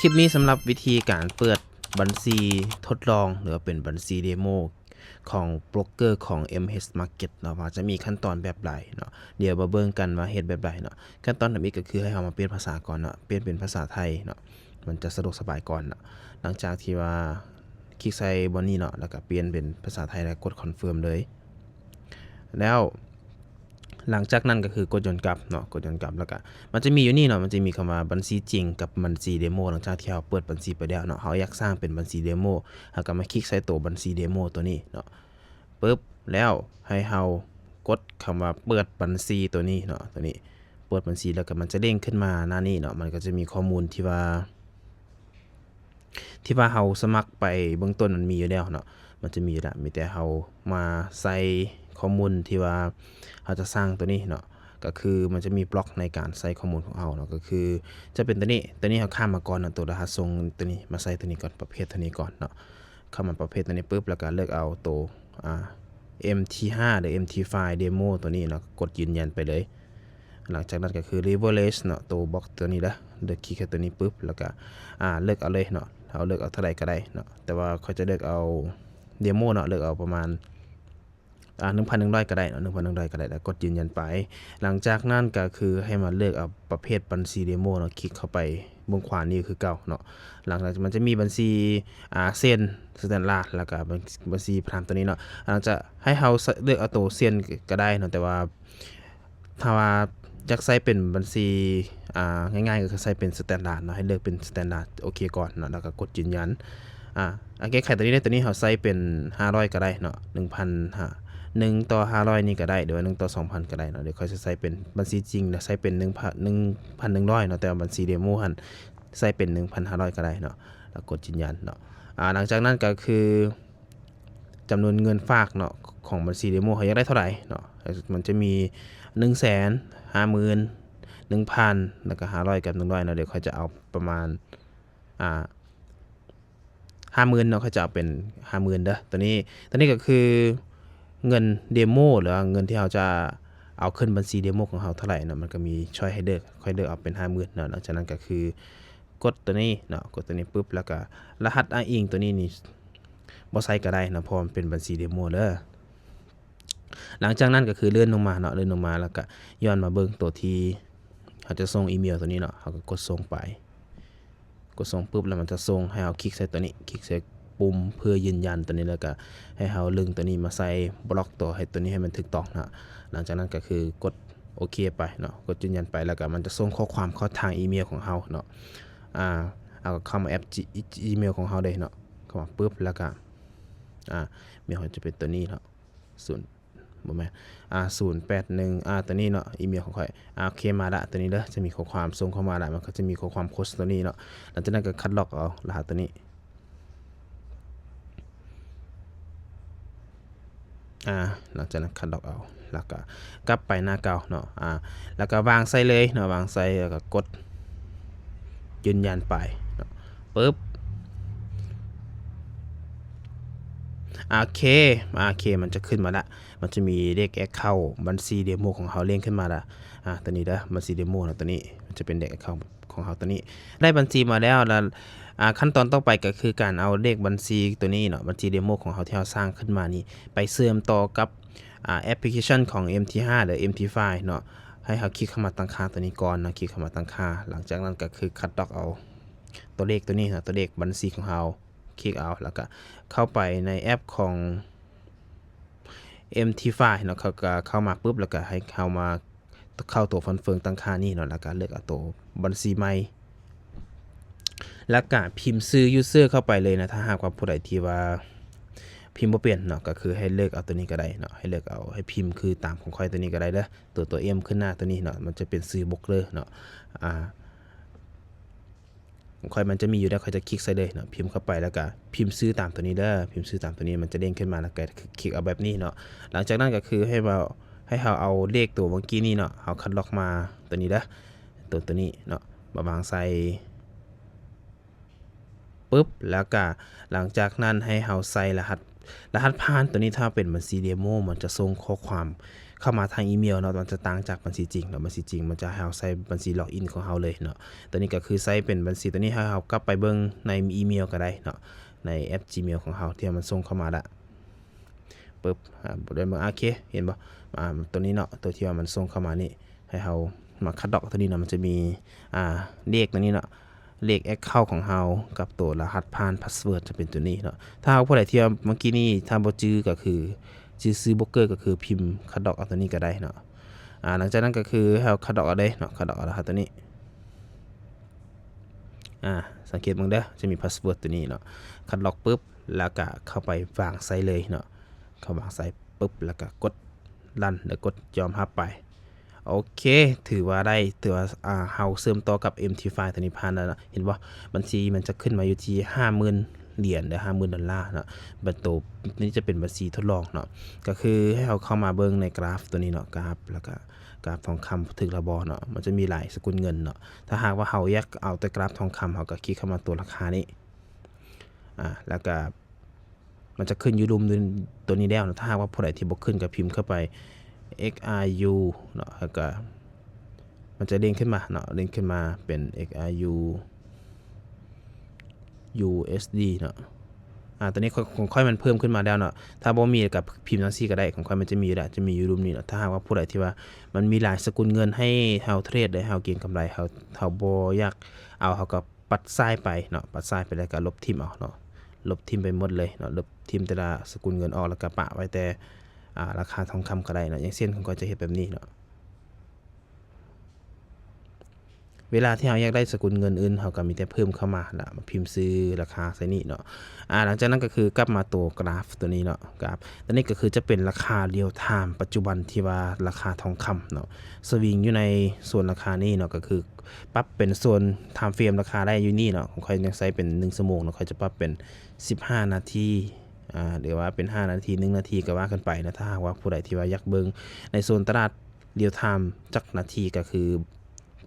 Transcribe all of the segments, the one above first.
ຄລິບນີ້ສຳລັບວິທີການເປີດບັນຊີທົດລອງ ຫຼືວ່າເປັນບັນຊີເດໂມຂອງໂບຣກເກີຂອງ ເອັມເອັຊ Market ເນາະ ວ່າຈະມີຂັ້ນຕອນແບບໃດເນາະ. ດຽວມາເບິ່ງກັນວ່າເຮັດແບບໃດເນາະ. ຂັ້ນຕອນທຳອິດກໍຄືໃຫ້ເຮົາມາປ່ຽນພາສາກ່ອນເນາະ, ປ່ຽນເປັນພາສາໄທເນາະ, ມັນຈະສະດວກສະບາຍກວ່າເນາະ. ຫຼັງຈາກທີ່ວ່າຄລິກໃສ່ບ່ອນນີ້ເນາະ ແລ້ວກໍປ່ຽນເປັນພາສາໄທ ແລ້ວກົດ confirm ເລີຍ. ແລ້ວ ຫຼັງຈາກນັ້ນກໍຄືກົດຍ້ອນກັບເນາະ, ກົດຍ້ອນກັບ ແລ້ວກະມັນຈະມີຢູ່ນີ້ເນາະ, ມັນຈະມີຄຳວ່າບັນຊີຈິງກັບບັນຊີເດໂມ. ຫຼັງຈາກທີ່ເຮົາເປີດບັນຊີໄປແລ້ວເນາະ, ເຮົາຢາກສ້າງເປັນບັນຊີເດໂມ, ເຮົາກໍມາຄລິກໃສ່ໂຕບັນຊີເດໂມໂຕນີ້ເນາະ ປຶບ ແລ້ວໃຫ້ເຮົາກົດຄຳວ່າເປີດບັນຊີໂຕນີ້ເນາະ, ໂຕນີ້ ເປີດບັນຊີ ແລ້ວກໍມັນຈະເດ້ງຂຶ້ນມາໜ້ານີ້ເນາະ, ມັນກໍຈະມີຂໍ້ມູນທີ່ວ່າ ທີ່ວ່າເຮົາສະໝັກໄປເບື້ອງຕົ້ນມັນມີຢູ່ແລ້ວເນາະ, ມັນຈະມີຢູ່ແລ້ວ, ມີແຕ່ເຮົາມາໃສ່ຂໍ້ມູນທີ່ວ່າເຮົາຈະສ້າງໂຕນີ້ເນາະ, ກໍຄືມັນຈະມີບລັອກໃນການໃສ່ຂໍ້ມູນຂອງເຮົາເນາະ, ກໍຄືຈະເປັນໂຕນີ້, ໂຕນີ້ເຮົາຂ້າມມາກ່ອນເນາະ, ໂຕລະຫັດສົ່ງໂຕນີ້ ມາໃສ່ໂຕນີ້ກ່ອນ, ປະເພດໂຕນີ້ກ່ອນເນາະ. ເຂົ້າມາປະເພດໂຕນີ້ປຶບ ແລ້ວກໍເລືອກເອົາໂຕ ອ່າ ເອັມທີຫ້າ ຫຼື ເອັມທີໄຟ ເດໂມໂຕນີ້ເນາະ, ກົດຢືນຢັນໄປເລີຍ. ຫຼັງຈາກນັ້ນກໍຄື leverage ເນາະ, ໂຕບລັອກໂຕນີ້ເດີ, ເລືອກຄລິກໃຫ້ໂຕນີ້ປຶບ ແລ້ວກໍ ອ່າ ເລືອກເອົາເລີຍເນາະ, ເຮົາເລືອກເອົາເທົ່າໃດກໍໄດ້ເນາະ, ແຕ່ວ່າຂ້ອຍຈະເລືອກເອົາເດໂມເນາະ, ເລືອກເອົາປະມານ ອ່າ ໜຶ່ງພັນໜຶ່ງຮ້ອຍກໍໄດ້ເນາະ, ໜຶ່ງພັນໜຶ່ງຮ້ອຍກໍໄດ້, ແລ້ວກົດຢືນຢັນໄປ. ຫຼັງຈາກນັ້ນກໍຄືໃຫ້ມາເລືອກເອົາປະເພດບັນຊີເດໂມເນາະ, ຄລິກເຂົ້າໄປເບື້ອງຂວານີ້ຄືເກົ່າເນາະ. ຫຼັງຈາກນັ້ນມັນຈະມີບັນຊີ ອ່າ ເຊັນ ສະແຕນດາດ ແລ້ວກໍບັນ ບັນຊີພຣາມໂຕນີ້ເນາະ. ຫຼັງຈາກ ໃຫ້ເຮົາເລືອກເອົາໂຕເຊັນກໍໄດ້ເນາະ, ແຕ່ວ່າ ຖ້າວ່າຢາກໃຊ້ເປັນບັນຊີ ອ່າ ງ່າຍໆ ກໍຄືໃຊ້ເປັນສະແຕນດາດເນາະ, ໃຫ້ເລືອກເປັນສະແຕນດາດ ໂອເຄກ່ອນເນາະ, ແລ້ວກໍກົດຢືນຢັນ. ອ່າ ແກ້ໄຂຕົວນີ້ເດ້, ຕົວນີ້ເຮົາໃຊ້ເປັນຫ້າຮ້ອຍກໍໄດ້ເນາະ, ໜຶ່ງພັນ ຫາ ໜຶ່ງຕໍ່ຫ້າຮ້ອຍນີ້ກໍໄດ້ ຫຼືວ່າໜຶ່ງຕໍ່ສອງພັນກໍໄດ້ເນາະ. ດຽວຂ້ອຍຈະໃຊ້ເປັນບັນຊີຈິງນະ ໃຊ້ເປັນໜຶ່ງພັນ ໜຶ່ງພັນໜຶ່ງຮ້ອຍເນາະ, ແຕ່ວ່າບັນຊີເດໂມຫັ້ນໃຊ້ເປັນໜຶ່ງພັນຫ້າຮ້ອຍກໍໄດ້ເນາະ, ແລ້ວກົດຢືນຢັນເນາະ. ອ່າ ຫຼັງຈາກນັ້ນກໍຄື ຈຳນວນເງິນຝາກເນາະ ຂອງບັນຊີເດໂມ ເຮົາຢາກໄດ້ເທົ່າໃດເນາະ, ມັນຈະມີໜຶ່ງແສນ ຫ້າໝື່ນ ໜຶ່ງພັນ ແລ້ວກໍຫ້າຮ້ອຍກັບໜຶ່ງຮ້ອຍເນາະ. ດຽວຂ້ອຍຈະເອົາປະມານ ອ່າ ຫ້າໝື່ນເນາະ, ຂ້ອຍຈະເອົາເປັນຫ້າໝື່ນເດີ. ຕົວນີ້ ຕົວນີ້ກໍຄືເງິນເດໂມ ຫຼືວ່າເງິນທີ່ເຮົາຈະເອົາຂຶ້ນບັນຊີເດໂມຂອງເຮົາເທົ່າໃດເນາະ, ມັນກໍມີຊ້ອຍໃຫ້ເລືອກ, ຂ້ອຍເລືອກເອົາເປັນຫ້າໝື່ນເນາະ. ຫຼັງຈາກນັ້ນກໍຄື ກົດຕົວນີ້ເນາະ, ກົດຕົວນີ້ປຶບ ແລ້ວກະລະຫັດອ້າງອີງຕົວນີ້ນີ້ບໍ່ໃສ່ກະໄດ້ເນາະ ເພາະວ່າມັນເປັນບັນຊີເດໂມເດີ. ຫຼັງຈາກນັ້ນກະຄືເລື່ອນລົງມາເນາະ, ເລື່ອນລົງມາແລ້ວກະຍ້ອນມາເບິ່ງຕົວທີ່ເຮົາຈະສົ່ງອີເມວຕົວນີ້ເນາະ, ເຮົາກະກົດສົ່ງໄປ, ກົດສົ່ງປຶບ ແລ້ວມັນຈະສົ່ງໃຫ້ເຮົາຄລິກໃສ່ຕົວນີ້, ຄລິກໃສ່ປຸ່ມເພື່ອຢືນຢັນຕົວນີ້ ແລ້ວກະໃຫ້ເຮົາດຶງຕົວນີ້ມາໃສ່ບລັອກຕົວໃຫ້ຕົວນີ້ໃຫ້ມັນຖືກຕ້ອງເນາະ. ຫຼັງຈາກນັ້ນກະຄືກົດ ໂອເຄໄປເນາະ, ກົດຢືນຢັນໄປ ແລ້ວກະມັນຈະສົ່ງຂໍ້ຄວາມເຂົ້າທາງອີເມວຂອງເຮົາເນາະ. ອ່າ ເຮົາກະເຂົ້າມາແອັບຈີ ອີເມວຂອງເຮົາເດ້ເນາະ, ເຂົ້າມາປຶບ ແລ້ວກະ ອ່າ ອີເມວຂອງເຮົາຈະເປັນຕົວນີ້ເນາະ, ສູນ ບໍ່ແມ່ນ ອ່າ ສູນແປດໜຶ່ງ ອ່າ ຕົວນີ້ເນາະ, ອີເມວຂອງຂ້ອຍ. ອ່າ ໂອເຄ ມາລະ ຕົວນີ້ເດີ, ຈະມີຂໍ້ຄວາມສົ່ງເຂົ້າມາລະ, ມັນກະຈະມີຂໍ້ຄວາມໂຄສຕົວນີ້ເນາະ. ຫຼັງຈາກນັ້ນກະຄັດລອກເອົາລະຫັດຕົວນີ້ ອ່າ ຫຼັງຈາກນັ້ນຄັດລອກເອົາ ແລ້ວກະກັບໄປໜ້າເກົ່າເນາະ, ອ່າ ແລ້ວກະວາງໃສ່ເລີຍເນາະ, ວາງໃສ່ ແລ້ວກະກົດຢືນຢັນໄປເນາະ, ປຶບ ໂອເຄ ໂອເຄ ມັນຈະຂຶ້ນມາລະ, ມັນຈະມີເລກແອັກເຄົາບັນຊີເດໂມຂອງເຮົາເດ້ງຂຶ້ນມາລະ. ອ່າ ຕົວນີ້ເດີ ບັນຊີເດໂມເນາະ, ຕົວນີ້ມັນຈະເປັນເລກແອັກເຄົາ ຂອງເຮົາຕົວນີ້ ໄດ້ບັນຊີມາແລ້ວ ແລ້ວ ອ່າ ຂັ້ນຕອນຕໍ່ໄປກໍຄືການເອົາເລກບັນຊີຕົວນີ້ເນາະ, ບັນຊີເດໂມຂອງເຮົາທີ່ເຮົາສ້າງຂຶ້ນມານີ້ ໄປເຊື່ອມຕໍ່ກັບ ອ່າ ແອັບພລິເຄຊັນຂອງເອັມທີຫ້າ ຫຼື ເອັມທີໄຟເນາະ. ໃຫ້ເຮົາຄລິກເຂົ້າມາຕັ້ງຄ່າຕົວນີ້ກ່ອນເນາະ, ຄລິກເຂົ້າມາຕັ້ງຄ່າ. ຫຼັງຈາກນັ້ນກໍຄືຄັດລອກເອົາຕົວເລກຕົວນີ້ເນາະ, ຕົວເລກບັນຊີຂອງເຮົາ, ຄລິກເອົາ ແລ້ວກໍເຂົ້າໄປໃນແອັບຂອງເອັມທີໄຟເນາະ, ເຂົາກໍເຂົ້າມາປຶບ ແລ້ວກໍໃຫ້ເຮົາມາ ເຂົ້າຕົວຟັນເຟີງຕັ້ງຄ່ານີ້ເນາະ, ແລ້ວກະເລືອກເອົາຕົວບັນຊີໃໝ່ ແລ້ວກະພິມຊື່ຢູເຊີເຂົ້າໄປເລີຍນະ. ຖ້າຫາກວ່າຜູ້ໃດທີ່ວ່າພິມບໍ່ເປັນເນາະ, ກະຄືໃຫ້ເລືອກເອົາຕົວນີ້ກະໄດ້ເນາະ, ໃຫ້ເລືອກເອົາ ໃຫ້ພິມຄືຕາມຂອງຂ້ອຍຕົວນີ້ກະໄດ້ເດີ, ຕົວ ຕົວເອັມຂຶ້ນໜ້າຕົວນີ້ເນາະ, ມັນຈະເປັນຊື່ໂບຣກເກີເນາະ. ອ່າ ຂອງຂ້ອຍມັນຈະມີຢູ່ແລ້ວ, ຂ້ອຍຈະຄລິກໃສ່ເລີຍເນາະ, ພິມເຂົ້າໄປແລ້ວກະພິມຊື່ຕາມຕົວນີ້ເດີ, ພິມຊື່ຕາມຕົວນີ້ ມັນຈະເດ້ງຂຶ້ນມາ ແລ້ວກະຄລິກເອົາແບບນີ້ເນາະ. ຫຼັງຈາກນັ້ນກະຄືໃຫ້ເຮົາ ໃຫ້ເຮົາເອົາເລກຕົວເມື່ອກີ້ນີ້ເນາະ, ເຮົາຄັດລອກມາຕົວນີ້ເດີ, ຕົວ ຕົວນີ້ເນາະ, ມາວາງໃສ່ ປຶບ ແລ້ວກະຫຼັງຈາກນັ້ນໃຫ້ເຮົາໃສ່ລະຫັດ ລະຫັດຜ່ານຕົວນີ້. ຖ້າເປັນບັນຊີເດໂມ ມັນຈະສົ່ງຂໍ້ຄວາມ ເຂົ້າມາທາງອີເມວເນາະ, ມັນຈະຕ່າງຈາກບັນຊີຈິງເນາະ. ບັນຊີຈິງມັນຈະໃຫ້ເຮົາໃສ່ບັນຊີລັອກອິນຂອງເຮົາເລີຍເນາະ. ຕົວນີ້ກໍຄືໃຊ້ເປັນບັນຊີ ຕົວນີ້ໃຫ້ເຮົາກັບໄປເບິ່ງໃນອີເມວກໍໄດ້ເນາະ, ໃນແອັບ Gmail ຂອງເຮົາທີ່ມັນສົ່ງເຂົ້າມາລະ ປຶບ ອາ ບໍ່ໄດ້ເບິ່ງ ໂອເຄ ເຫັນບໍ່? ອາ ຕົວນີ້ເນາະ, ຕົວທີ່ວ່າມັນສົ່ງເຂົ້າມານີ້ ໃຫ້ເຮົາມາຄັດລອກຕົວນີ້ເນາະ. ມັນຈະມີ ອາ ເລກຕົວນີ້ເນາະ, ເລກ account ຂອງເຮົາກັບຕົວລະຫັດຜ່ານ password ຈະເປັນຕົວນີ້ເນາະ. ຖ້າຫາກຜູ້ໃດທີ່ວ່າເມື່ອກີ້ນີ້ຖ້າບໍ່ຈື່ກໍຄື ຈື່ຊື່ໂບຣກເກີ ກໍຄືພິມຄັດລອກເອົາຕົວນີ້ກໍໄດ້ເນາະ. ອາ ຫຼັງຈາກນັ້ນກໍຄືໃຫ້ເຮົາຄັດລອກເອົາເດ້ເນາະ, ຄັດລອກເອົາລະຫັດຕົວນີ້. ອາ ສັງເກດເບິ່ງເດີ ຈະມີ password ຕົວນີ້ເນາະ. ຄັດລອກປຶບ ແລ້ວກະເຂົ້າໄປວາງໃສ່ເລີຍເນາະ, ເຂົ້າວາງໃສ່ປຶບ ແລ້ວກະກົດ run ແລ້ວກົດຍອມຮັບໄປ. ໂອເຄ ຖືວ່າໄດ້ ຖືວ່າ ອາ ເຮົາເຊື່ອມຕໍ່ກັບ MTFI ຕົວນີ້ຜ່ານແລ້ວເນາະ. ເຫັນບໍ່? ບັນຊີມັນຈະຂຶ້ນມາຢູ່ທີ່ຫ້າໝື່ນຫຼຽນ ຫຼື ຫ້າໝື່ນດອນລາເນາະ. ບັດໂຕນີ້ຈະເປັນບັນຊີທົດລອງເນາະ, ກໍຄືໃຫ້ເຮົາເຂົ້າມາເບິ່ງໃນກຣາຟຕົວນີ້ເນາະ, ກຣາຟ ແລ້ວກະກຣາຟທອງຄຳຖືກລະບໍ່ເນາະ. ມັນຈະມີຫຼາຍສະກຸນເງິນເນາະ. ຖ້າຫາກວ່າເຮົາຢາກເອົາແຕ່ກຣາຟທອງຄຳ ເຮົາກໍຄລິກເຂົ້າມາຕົວລາຄານີ້ ອາ ແລ້ວກະ ມັນຈະຂຶ້ນຢູ່ລຸ່ມຕົວນີ້ແລ້ວເນາະ. ຖ້າຫາກວ່າຜູ້ໃດທີ່ບໍ່ຂຶ້ນກໍພິມເຂົ້າໄປ XRU ເນາະ, ແລ້ວກະມັນຈະເດ້ງຂຶ້ນມາເນາະ, ເດ້ງຂຶ້ນມາເປັນ XRU USD ເນາະ. ອາ ຕອນນີ້ຂອງຂ້ອຍມັນເພີ່ມຂຶ້ນມາແລ້ວເນາະ. ຖ້າບໍ່ມີກໍພິມຈັ່ງຊີ້ກໍໄດ້, ຂອງຂ້ອຍມັນຈະມີຢູ່ແລ້ວ, ຈະມີຢູ່ລຸ່ມນີ້ເນາະ. ຖ້າຫາກວ່າຜູ້ໃດທີ່ວ່າມັນມີຫຼາຍສະກຸນເງິນໃຫ້ເຮົາເທຣດ ແລະ ເຮົາເກັງກຳໄລ, ເຮົາ ເຮົາບໍ່ຢາກເອົາ, ເຮົາກໍ ປັດຊ້າຍໄປເນາະ, ປັດຊ້າຍໄປແລ້ວກໍລົບຖິ້ມເອົາເນາະ, ລົບຖິ້ມໄປໝົດເລີຍເນາະ, ລົບຖິ້ມແຕ່ລະສະກຸນເງິນອອກ ແລ້ວກໍປະໄວ້ແຕ່ ອາ ລາຄາທອງຄຳກໍໄດ້ເນາະ. ຢ່າງເຊັ່ນ ຂອງຂ້ອຍຈະເຮັດແບບນີ້ເນາະ, ເວລາທີ່ເຮົາຢາກໄດ້ສະກຸນເງິນອື່ນ ເຮົາກໍມີແຕ່ເພີ່ມເຂົ້າມາ ແລ້ວມາພິມຊື່ລາຄາໃສ່ນີ້ເນາະ. ອາ ຫຼັງຈາກນັ້ນກໍຄືກັບມາຕົວກຣາຟຕົວນີ້ເນາະ, ກຣາຟຕົວນີ້ກໍຄືຈະເປັນລາຄາ real time ປັດຈຸບັນທີ່ວ່າລາຄາທອງຄຳເນາະ ສະວິງຢູ່ໃນໂຊນລາຄານີ້ເນາະ, ກໍຄື ປັບເປັນໂຊນ time frame ລາຄາໄດ້ຢູ່ນີ້ເນາະ. ຂອງຂ້ອຍຍັງໃຊ້ເປັນໜຶ່ງຊົ່ວໂມງເນາະ, ຂ້ອຍຈະປັບເປັນສິບຫ້ານາທີ ອາ ຫຼືວ່າເປັນຫ້ານາທີ ໜຶ່ງນາທີ ກໍວ່າກັນໄປເນາະ. ຖ້າຫາກວ່າຜູ້ໃດທີ່ວ່າຢາກເບິ່ງໃນໂຊນຕະຫຼາດ real time ຈັກນາທີ ກໍຄື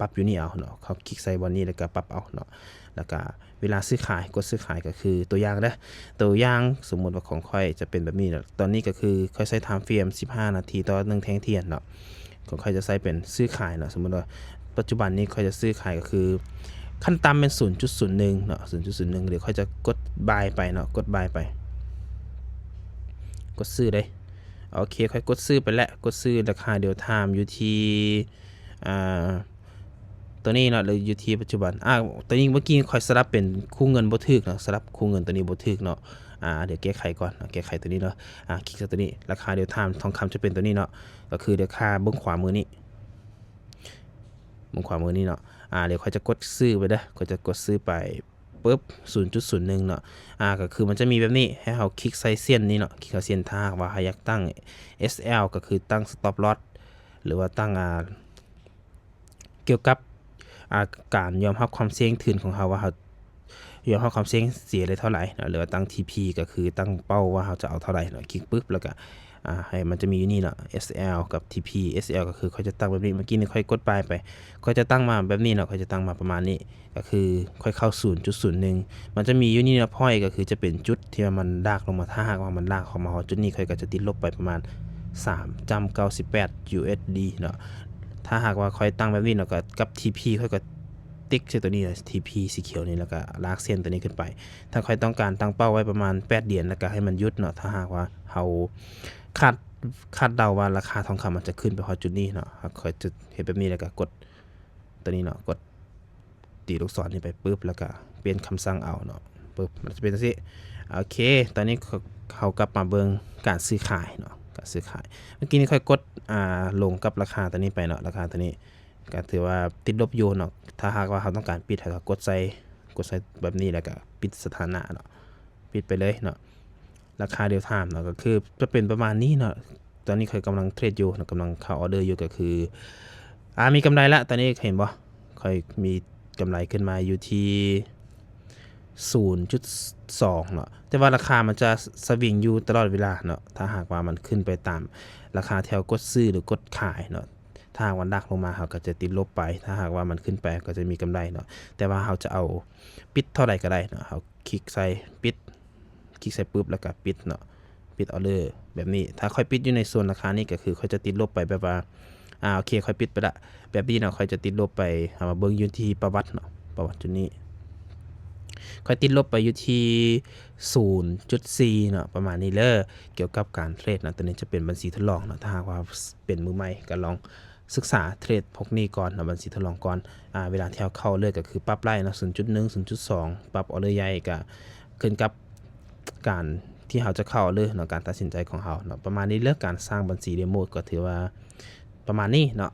ປັບຢູ່ນີ້ເອົາເນາະ, ເຮົາຄລິກໃສ່ບ່ອນນີ້ ແລ້ວກໍປັບເອົາເນາະ. ແລ້ວກໍເວລາຊື້ຂາຍ ກົດຊື້ຂາຍ ກໍຄືຕົວຢ່າງເດີ ຕົວຢ່າງ ສົມມຸດວ່າຂອງຂ້ອຍຈະເປັນແບບນີ້ເນາະ. ຕອນນີ້ກໍຄືຂ້ອຍໃຊ້ time frame ສິບຫ້ານາທີຕໍ່ໜຶ່ງແທ່ງທຽນເນາະ. ຂອງຂ້ອຍຈະໃຊ້ເປັນຊື້ຂາຍເນາະ, ສົມມຸດວ່າປັດຈຸບັນນີ້ຂ້ອຍຈະຊື້ຂາຍກໍຄື ຂັ້ນຕ່ຳແມ່ນສູນຈຸດສູນໜຶ່ງເນາະ, ສູນຈຸດສູນໜຶ່ງ ດຽວຂ້ອຍຈະກົດ buy ໄປເນາະ, ກົດ buy ໄປ ກົດຊື້ເດ້. ໂອເຄ ຂ້ອຍກົດຊື້ໄປແລ້ວ, ກົດຊື້ລາຄາ real time ຢູ່ທີ່ ອ່າ ຕົວນີ້ເນາະ ຫຼືຢູ່ທີ່ປັດຈຸບັນ. ອາ ຕົວນີ້ເມື່ອກີ້ຂ້ອຍສະຫຼັບເປັນຄູ່ເງິນບໍ່ຖືກເນາະ, ສະຫຼັບຄູ່ເງິນຕົວນີ້ບໍ່ຖືກເນາະ. ອາ ດຽວແກ້ໄຂກ່ອນເນາະ, ແກ້ໄຂຕົວນີ້ເນາະ. ອາ ຄລິກໃສ່ຕົວນີ້, ລາຄາ real time ທອງຄຳຈະເປັນຕົວນີ້ເນາະ, ກໍຄືລາຄາເບື້ອງຂວາມືນີ້, ເບື້ອງຂວາມືນີ້ເນາະ. ອາ ດຽວຂ້ອຍຈະກົດຊື້ໄປເດີ, ຂ້ອຍຈະກົດຊື້ໄປ ປຶບ ສູນຈຸດສູນໜຶ່ງເນາະ. ອາ ກໍຄືມັນຈະມີແບບນີ້ ໃຫ້ເຮົາຄລິກໃສ່ເສັ້ນນີ້ເນາະ, ຄລິກໃສ່ເສັ້ນ. ຖ້າຫາກວ່າເຮົາຢາກຕັ້ງ SL ກໍຄືຕັ້ງ stop loss ຫຼືວ່າຕັ້ງ ອາ ກ່ຽວກັບ ອາ ການຍອມຮັບຄວາມສ່ຽງທຶນຂອງເຮົາ ວ່າເຮົາຍອມຮັບຄວາມສ່ຽງເສຍໄດ້ເທົ່າໃດເນາະ, ຫຼືວ່າຕັ້ງ TP ກໍຄືຕັ້ງເປົ້າວ່າເຮົາຈະເອົາເທົ່າໃດເນາະ. ຄລິກປຶບ ແລ້ວກໍ ອາ ໃຫ້ມັນຈະມີຢູ່ນີ້ເນາະ, SL ກັບ TP. SL ກໍຄືຂ້ອຍຈະຕັ້ງແບບນີ້, ເມື່ອກີ້ນີ້ຂ້ອຍກົດ buy ໄປ, ຂ້ອຍຈະຕັ້ງມາແບບນີ້ເນາະ, ຂ້ອຍຈະຕັ້ງມາປະມານນີ້. ກໍຄືຂ້ອຍເຂົ້າສູນຈຸດສູນໜຶ່ງ ມັນຈະມີຢູ່ນີ້ເນາະ, point ກໍຄືຈະເປັນຈຸດທີ່ວ່າມັນລາກລົງມາ. ຖ້າຫາກວ່າມັນລາກເຂົ້າມາຮອດຈຸດນີ້ ຂ້ອຍກໍຈະຕິດລົບໄປປະມານສາມຈຸດເກົ້າແປດ USD ເນາະ. ຖ້າຫາກວ່າຂ້ອຍຕັ້ງແບບນີ້ເນາະ, ກໍກັບ TP ຂ້ອຍກໍຕິກໃສ່ຕົວນີ້ TP ສີຂຽວນີ້ ແລ້ວກໍລາກເສັ້ນຕົວນີ້ຂຶ້ນໄປ. ຖ້າຂ້ອຍຕ້ອງການຕັ້ງເປົ້າໄວ້ປະມານແປດຫຼຽນ ແລ້ວກໍໃຫ້ມັນຢຸດເນາະ. ຖ້າຫາກວ່າເຮົາຄາດ ຄາດເດົາວ່າລາຄາທອງຄຳມັນຈະຂຶ້ນໄປຮອດຈຸດນີ້ເນາະ, ຂ້ອຍຈະເຮັດແບບນີ້ ແລ້ວກໍກົດ ຕົວນີ້ເນາະ, ກົດຕີລູກສອນນີ້ໄປປຶບ ແລ້ວກະປ່ຽນຄຳສັ່ງເອົາເນາະ, ປຶບ ມັນຈະເປັນຈັ່ງຊີ້. ໂອເຄ ຕອນນີ້ເຮົາກັບມາເບິ່ງການຊື້ຂາຍເນາະ, ການຊື້ຂາຍ. ເມື່ອກີ້ນີ້ຂ້ອຍກົດ ອ່າ ລົງກັບລາຄາຕົວນີ້ໄປເນາະ, ລາຄາຕົວນີ້ກະຖືວ່າຕິດລົບຢູ່ເນາະ. ຖ້າຫາກວ່າເຮົາຕ້ອງການປິດ ເຮົາກະກົດໃສ່ ກົດໃສ່ແບບນີ້ ແລ້ວກະປິດສະຖານະເນາະ, ປິດໄປເລີຍເນາະ. ລາຄາ real time ເນາະ ກໍຄືຈະເປັນປະມານນີ້ເນາະ. ຕອນນີ້ຂ້ອຍກຳລັງເທຣດຢູ່ເນາະ, ກຳລັງເຂົ້າອອເດີຢູ່ ກໍຄື ອ່າ ມີກຳໄລລະ. ຕອນນີ້ເຫັນບໍ່? ຂ້ອຍມີກຳໄລຂຶ້ນມາຢູ່ທີ່ສູນຈຸດສອງເນາະ, ແຕ່ວ່າລາຄາມັນຈະສະວິງຢູ່ຕະຫຼອດເວລາເນາະ. ຖ້າຫາກວ່າມັນຂຶ້ນໄປຕາມລາຄາທີ່ເຮົາກົດຊື້ ຫຼື ກົດຂາຍເນາະ, ຖ້າຫາກວ່າດັກລົງມາ ເຮົາກໍຈະຕິດລົບໄປ, ຖ້າຫາກວ່າມັນຂຶ້ນໄປ ເຮົາກໍຈະມີກຳໄລເນາະ. ແຕ່ວ່າເຮົາຈະເອົາປິດເທົ່າໃດກໍໄດ້ເນາະ, ເຮົາ ຄລິກໃສ່ປິດ, ຄລິກໃສ່ປຶບ ແລ້ວກະປິດເນາະ, ປິດອອເດີແບບນີ້. ຖ້າຂ້ອຍປິດຢູ່ໃນໂຊນລາຄານີ້ ກໍຄືຂ້ອຍຈະຕິດລົບໄປແບບວ່າ ອ່າ ໂອເຄ ຂ້ອຍປິດໄປລະ ແບບນີ້ເນາະ. ຂ້ອຍຈະຕິດລົບໄປ ເຮົາມາເບິ່ງຢູ່ທີ່ປະຫວັດເນາະ ປະຫວັດຈຸດນີ້ ຂ້ອຍຕິດລົບໄປຢູ່ທີ່ສູນຈຸດສີ່ເນາະ ປະມານນີ້ເລີຍ. ກ່ຽວກັບການເທຣດເນາະ ຕົວນີ້ຈະເປັນບັນຊີທົດລອງເນາະ. ຖ້າຫາກວ່າເປັນມືໃໝ່ ກໍລອງສຶກສາເທຣດພວກນີ້ກ່ອນເນາະ ບັນຊີທົດລອງກ່ອນ. ອ່າ ເວລາທີ່ເຮົາເຂົ້າເລີຍ ກໍຄືປັບໄລ່ເນາະ ສູນຈຸດໜຶ່ງ ສູນຈຸດສອງ ປັບອອເດີໃຫຍ່ ກໍຂຶ້ນກັບການທີ່ເຮົາຈະເຂົ້າເລີຍເນາະ ການຕັດສິນໃຈຂອງເຮົາເນາະ. ປະມານນີ້ເລີຍ ການສ້າງບັນຊີເດໂມ ກໍຖືວ່າປະມານນີ້ເນາະ.